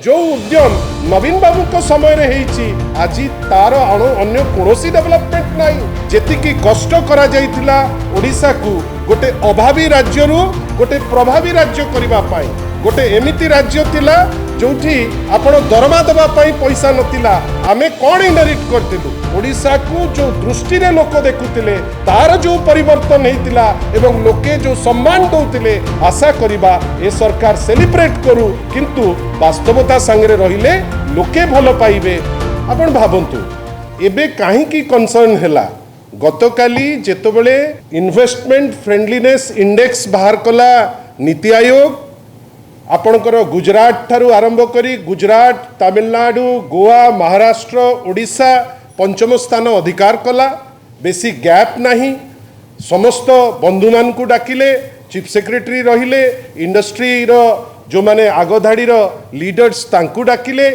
ଯେଉଁ ଉଦ୍ୟମ ନବୀନ ବାବୁଙ୍କ ସମୟରେ ହେଇଛି, ଆଜି ତାର ଅନ୍ୟ କୌଣସି ଡେଭଲପମେଣ୍ଟ ନାହିଁ। ଯେତିକି କଷ୍ଟ କରାଯାଇଥିଲା ଓଡ଼ିଶାକୁ ଗୋଟେ ଅଭାବୀ ରାଜ୍ୟରୁ ଗୋଟେ ପ୍ରଭାବୀ ରାଜ୍ୟ କରିବା ପାଇଁ, ଗୋଟେ ଏମିତି ରାଜ୍ୟ ଥିଲା ଯୋଉଠି ଆପଣ ଦରମା ଦେବା ପାଇଁ ପଇସା ନଥିଲା, ଆମେ କ'ଣ ଇନହେରିଟ୍ କରିଥିଲୁ? ଓଡ଼ିଶାକୁ ଯୋଉ ଦୃଷ୍ଟିରେ ଲୋକ ଦେଖୁଥିଲେ, ତାର ଯୋଉ ପରିବର୍ତ୍ତନ ହେଇଥିଲା ଏବଂ ଲୋକେ ଯୋଉ ସମ୍ମାନ ଦଉଥିଲେ, ଆଶା କରିବା ଏ ସରକାର ସେଲିବ୍ରେଟ୍ କରୁ, କିନ୍ତୁ ବାସ୍ତବତା ସାଙ୍ଗରେ ରହିଲେ ଲୋକେ ଭଲ ପାଇବେ। ଆପଣ ଭାବନ୍ତୁ, ଏବେ କାହିଁକି କନସର୍ନ ହେଲା? ଗତକାଲି ଯେତେବେଳେ ଇନଭେଷ୍ଟମେଣ୍ଟ ଫ୍ରେଣ୍ଡଲିନେସ୍ ଇଣ୍ଡେକ୍ସ ବାହାର କଲା ନୀତି ଆୟୋଗ, ଆପଣଙ୍କର ଗୁଜରାଟ ଠାରୁ ଆରମ୍ଭ କରି ଗୁଜରାଟ, ତାମିଲନାଡୁ, ଗୋଆ, ମହାରାଷ୍ଟ୍ର, ଓଡ଼ିଶା ପଞ୍ଚମ ସ୍ଥାନ ଅଧିକାର କଲା। ବେଶୀ ଗ୍ୟାପ୍ ନାହିଁ। ସମସ୍ତ ବନ୍ଧୁମାନଙ୍କୁ ଡାକିଲେ, ଚିଫ୍ ସେକ୍ରେଟାରୀ ରହିଲେ, ଇଣ୍ଡଷ୍ଟ୍ରିର ଯେଉଁମାନେ ଆଗଧାଡ଼ିର ଲିଡର୍ସ ତାଙ୍କୁ ଡାକିଲେ,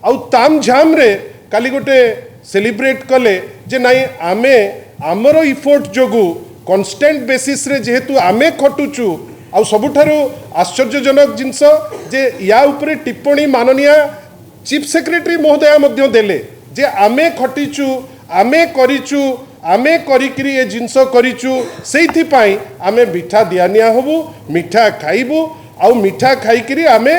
ଆଉ ତାମଝାମରେ କାଲି ଗୋଟେ ସେଲିବ୍ରେଟ୍ କଲେ ଯେ ନାଇଁ, ଆମେ ଆମର ଇଫୋର୍ଟ ଯୋଗୁଁ କନଷ୍ଟାଣ୍ଟ ବେସିସ୍ରେ ଯେହେତୁ ଆମେ ଖଟୁଛୁ। ଆଉ ସବୁଠାରୁ ଆଶ୍ଚର୍ଯ୍ୟଜନକ ଜିନିଷ ଯେ ୟା ଉପରେ ଟିପ୍ପଣୀ ମାନନୀୟ ଚିଫ୍ ସେକ୍ରେଟାରୀ ମହୋଦୟା ମଧ୍ୟ ଦେଲେ ଯେ ଆମେ ଖଟିଛୁ, ଆମେ କରିଛୁ, ଆମେ କରିକିରି ଏ ଜିନିଷ କରିଛୁ, ସେଇଥିପାଇଁ ଆମେ ମିଠା ଦିଆନିଆ ହେବୁ, ମିଠା ଖାଇବୁ, ଆଉ ମିଠା ଖାଇକିରି ଆମେ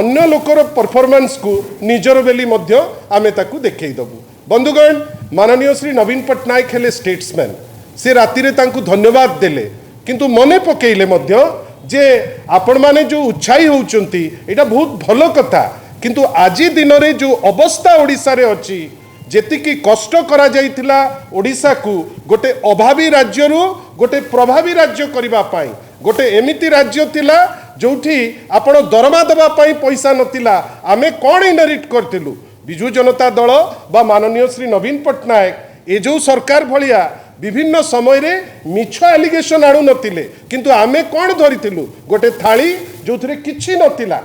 ଅନ୍ୟ ଲୋକର ପରଫର୍ମାନ୍ସକୁ ନିଜର ବୋଲି ମଧ୍ୟ ଆମେ ତାକୁ ଦେଖେଇଦେବୁ। ବନ୍ଧୁଗଣ, ମାନନୀୟ ଶ୍ରୀ ନବୀନ ପଟ୍ଟନାୟକ ହେଲେ ଷ୍ଟେଟ୍ସମ୍ୟାନ୍। ସେ ରାତିରେ ତାଙ୍କୁ ଧନ୍ୟବାଦ ଦେଲେ, କିନ୍ତୁ ମନେ ପକେଇଲେ ମଧ୍ୟ ଯେ ଆପଣମାନେ ଯେଉଁ ଉତ୍ସାହୀ ହେଉଛନ୍ତି ଏଇଟା ବହୁତ ଭଲ କଥା, କିନ୍ତୁ ଆଜି ଦିନରେ ଯେଉଁ ଅବସ୍ଥା ଓଡ଼ିଶାରେ ଅଛି, ଯେତିକି କଷ୍ଟ କରାଯାଇଥିଲା ଓଡ଼ିଶାକୁ ଗୋଟେ ଅଭାବୀ ରାଜ୍ୟରୁ ଗୋଟେ ପ୍ରଭାବୀ ରାଜ୍ୟ କରିବା ପାଇଁ, ଗୋଟେ ଏମିତି ରାଜ୍ୟ ଥିଲା ଯୋଉଠି ଆପଣ ଦରମା ଦେବା ପାଇଁ ପଇସା ନଥିଲା, ଆମେ କ'ଣ ଇନହେରିଟ୍ କରିଥିଲୁ? ବିଜୁ ଜନତା ଦଳ ବା ମାନନୀୟ ଶ୍ରୀ ନବୀନ ପଟ୍ଟନାୟକ ଏ ଯେଉଁ ସରକାର ଭଳିଆ ବିଭିନ୍ନ ସମୟରେ ମିଛ ଆଲିଗେସନ୍ ଆଣୁନଥିଲେ, କିନ୍ତୁ ଆମେ କ'ଣ ଧରିଥିଲୁ? ଗୋଟେ ଥାଳି ଯୋଉଥିରେ କିଛି ନଥିଲା,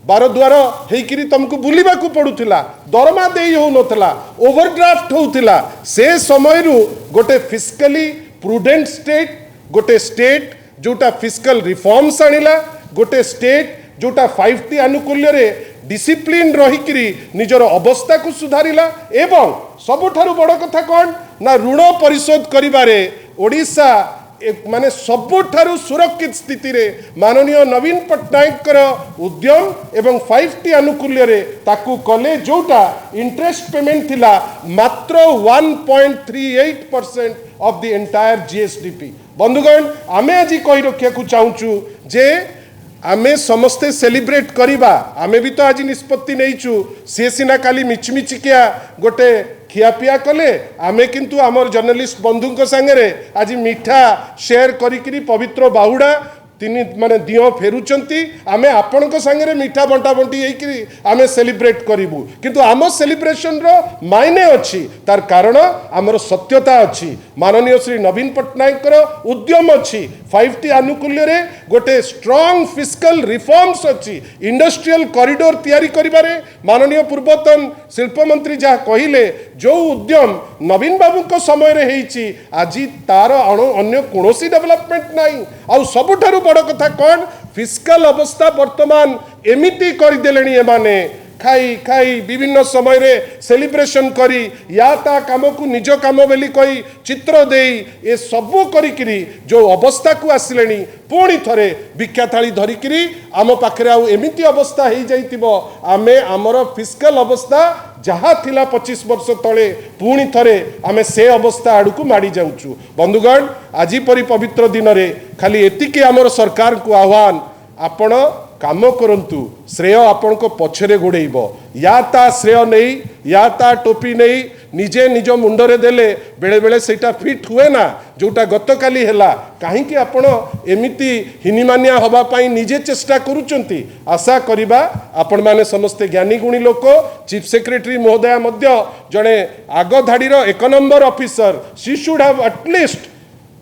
ବାର ଦ୍ୱାର ହେଇକିରି ତମକୁ ବୁଲିବାକୁ ପଡୁଥିଲା, ଦରମା ଦେଇ ହେଉନଥିଲା, ଓଭରଡ୍ରାଫ୍ଟ ହେଉଥିଲା। ସେ ସମୟରୁ ଗୋଟେ ଫିସ୍କାଲି ପ୍ରୁଡେଣ୍ଟ ଷ୍ଟେଟ୍, ଗୋଟେ ଷ୍ଟେଟ୍ ଯୋଉଟା ଫିସ୍କାଲ ରିଫର୍ମସ୍ ଆଣିଲା, ଗୋଟେ ଷ୍ଟେଟ୍ ଯୋଉଟା 5ଟି ଆନୁକୂଲ୍ୟରେ ଡିସିପ୍ଲିନ୍ ରହିକିରି ନିଜର ଅବସ୍ଥାକୁ ସୁଧାରିଲା, ଏବଂ ସବୁଠାରୁ ବଡ଼ କଥା କ'ଣ ନା ଋଣ ପରିଶୋଧ କରିବାରେ ଓଡ଼ିଶା ମାନେ ସବୁଠାରୁ ସୁରକ୍ଷିତ ସ୍ଥିତିରେ ମାନନୀୟ ନବୀନ ପଟ୍ଟନାୟକଙ୍କର ଉଦ୍ୟମ ଏବଂ 5ଟି ଆନୁକୂଲ୍ୟରେ ତାକୁ କଲେ, ଯୋଉଟା ଇଣ୍ଟରେଷ୍ଟ ପେମେଣ୍ଟ ଥିଲା ମାତ୍ର 1.38% of the entire GSDP। ବନ୍ଧୁଗଣ, ଆମେ ଆଜି କହି ରଖିବାକୁ ଚାହୁଁଛୁ ଯେ ଆମେ ସମସ୍ତେ ସେଲିବ୍ରେଟ୍ କରିବା। ଆମେ ବି ତ ଆଜି ନିଷ୍ପତ୍ତି ନେଇଛୁ। ସିଏ ସିନା କାଲି ମିଛମିଛିକିଆ ଗୋଟେ ଖିଆପିଆ କଲେ, ଆମେ କିନ୍ତୁ ଆମର ଜର୍ଣ୍ଣାଲିଷ୍ଟ ବନ୍ଧୁଙ୍କ ସାଙ୍ଗରେ ଆଜି ମିଠା ସେୟାର କରିକିରି ପବିତ୍ର ବାହୁଡ଼ା ତିନି ମାନେ ଦିଅଁ ଫେରୁଛନ୍ତି, ଆମେ ଆପଣଙ୍କ ସାଙ୍ଗରେ ମିଠା ବଣ୍ଟା ବଣ୍ଟି ହେଇକିରି ଆମେ ସେଲିବ୍ରେଟ୍ କରିବୁ। କିନ୍ତୁ ଆମ ସେଲିବ୍ରେସନର ମାଇନେ ଅଛି, ତାର କାରଣ ଆମର ସତ୍ୟତା ଅଛି, ମାନନୀୟ ଶ୍ରୀ ନବୀନ ପଟ୍ଟନାୟକଙ୍କର ଉଦ୍ୟମ ଅଛି, 5ଟି ଆନୁକୂଲ୍ୟରେ ଗୋଟେ ଷ୍ଟ୍ରଙ୍ଗ ଫିସ୍କାଲ ରିଫର୍ମସ୍ ଅଛି। ଇଣ୍ଡଷ୍ଟ୍ରିଆଲ କରିଡୋର ତିଆରି କରିବାରେ ମାନନୀୟ ପୂର୍ବତନ ଶିଳ୍ପମନ୍ତ୍ରୀ ଯାହା କହିଲେ, ଯେଉଁ ଉଦ୍ୟମ ନବୀନ ବାବୁଙ୍କ ସମୟରେ ହେଇଛି, ଆଜି ତାର ଅନ୍ୟ କୌଣସି ଡେଭଲପମେଣ୍ଟ ନାହିଁ। ଆଉ ସବୁଠାରୁ ବଡ଼ କଥା କ'ଣ? ଫିସ୍କାଲ ଅବସ୍ଥା ବର୍ତ୍ତମାନ ଏମିତି କରିଦେଲେଣି ଏମାନେ, ଖାଇ ଖାଇ ବିଭିନ୍ନ ସମୟରେ ସେଲିବ୍ରେସନ କରି, ୟା ତା କାମକୁ ନିଜ କାମ ବୋଲି କହି ଚିତ୍ର ଦେଇ ଏ ସବୁ କରିକିରି ଯେଉଁ ଅବସ୍ଥାକୁ ଆସିଲେଣି, ପୁଣି ଥରେ ଭିକ୍ଷା ଥାଳି ଧରିକିରି ଆମ ପାଖରେ ଆଉ ଏମିତି ଅବସ୍ଥା ହେଇଯାଇଥିବ, ଆମେ ଆମର ଫିସ୍କାଲ ଅବସ୍ଥା ଯାହା ଥିଲା 25 ବର୍ଷ ତଳେ, ପୁଣି ଥରେ ଆମେ ସେ ଅବସ୍ଥା ଆଡ଼କୁ ମାଡ଼ି ଯାଉଛୁ। ବନ୍ଧୁଗଣ, ଆଜି ପରି ପବିତ୍ର ଦିନରେ ଖାଲି ଏତିକି ଆମର ସରକାରଙ୍କୁ ଆହ୍ୱାନ, ଆପଣ କାମ କରନ୍ତୁ, ଶ୍ରେୟ ଆପଣଙ୍କ ପଛରେ ଗୋଡ଼େଇବ। ୟା ତା ଶ୍ରେୟ ନେଇ, ୟା ତା ଟୋପି ନେଇ ନିଜେ ନିଜ ମୁଣ୍ଡରେ ଦେଲେ ବେଳେବେଳେ ସେଇଟା ଫିଟ୍ ହୁଏ ନା, ଯୋଉଟା ଗତକାଲି ହେଲା। କାହିଁକି ଆପଣ ଏମିତି ହିନିମାନିଆ ହେବା ପାଇଁ ନିଜେ ଚେଷ୍ଟା କରୁଛନ୍ତି? ଆଶା କରିବା ଆପଣମାନେ ସମସ୍ତେ ଜ୍ଞାନୀ ଗୁଣୀ ଲୋକ। ଚିଫ୍ ସେକ୍ରେଟାରୀ ମହୋଦୟା ମଧ୍ୟ ଜଣେ ଆଗ ଧାଡ଼ିର ଏକ number officer. She should have at least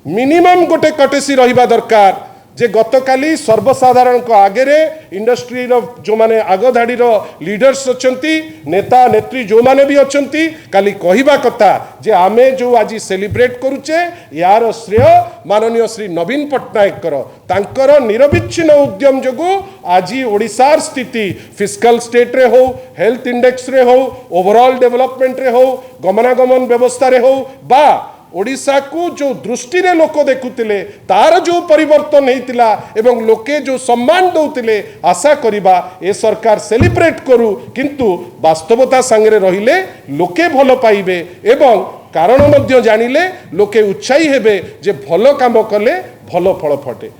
minimum ଗୋଟେ କର୍ଟେସି ରହିବା ଦରକାର। ଯେ ଗତକାଲି ସର୍ବସାଧାରଣଙ୍କ ଆଗରେ ଇଣ୍ଡଷ୍ଟ୍ରିର ଯେଉଁମାନେ ଆଗଧାଡ଼ିର ଲିଡର୍ସ ଅଛନ୍ତି, ନେତା ନେତ୍ରୀ ଯେଉଁମାନେ ବି ଅଛନ୍ତି, କାଲି କହିବା କଥା ଯେ ଆମେ ଯେଉଁ ଆଜି ସେଲିବ୍ରେଟ୍ କରୁଛେ, ୟାର ଶ୍ରେୟ ମାନନୀୟ ଶ୍ରୀ ନବୀନ ପଟ୍ଟନାୟକଙ୍କର। ତାଙ୍କର ନିରବିଚ୍ଛିନ୍ନ ଉଦ୍ୟମ ଯୋଗୁଁ ଆଜି ଓଡ଼ିଶାର ସ୍ଥିତି ଫିସ୍କାଲ ଷ୍ଟେଟ୍ରେ ହଉ, ହେଲ୍ଥ ଇଣ୍ଡେକ୍ସରେ ହଉ, ଓଭରଅଲ୍ ଡେଭଲପମେଣ୍ଟରେ ହଉ, ଗମନାଗମନ ବ୍ୟବସ୍ଥାରେ ହଉ, ବା ଓଡ଼ିଶାକୁ ଯେଉଁ ଦୃଷ୍ଟିରେ ଲୋକ ଦେଖୁଥିଲେ ତାର ଯେଉଁ ପରିବର୍ତ୍ତନ ହେଇଥିଲା ଏବଂ ଲୋକେ ଯେଉଁ ସମ୍ମାନ ଦେଉଥିଲେ, ଆଶା କରିବା ଏ ସରକାର ସେଲିବ୍ରେଟ୍ କରୁ, କିନ୍ତୁ ବାସ୍ତବତା ସାଙ୍ଗରେ ରହିଲେ ଲୋକେ ଭଲ ପାଇବେ ଏବଂ କାରଣ ମଧ୍ୟ ଜାଣିଲେ ଲୋକେ ଉତ୍ସାହୀ ହେବେ ଯେ ଭଲ କାମ କଲେ ଭଲ ଫଳ ଫଟେ।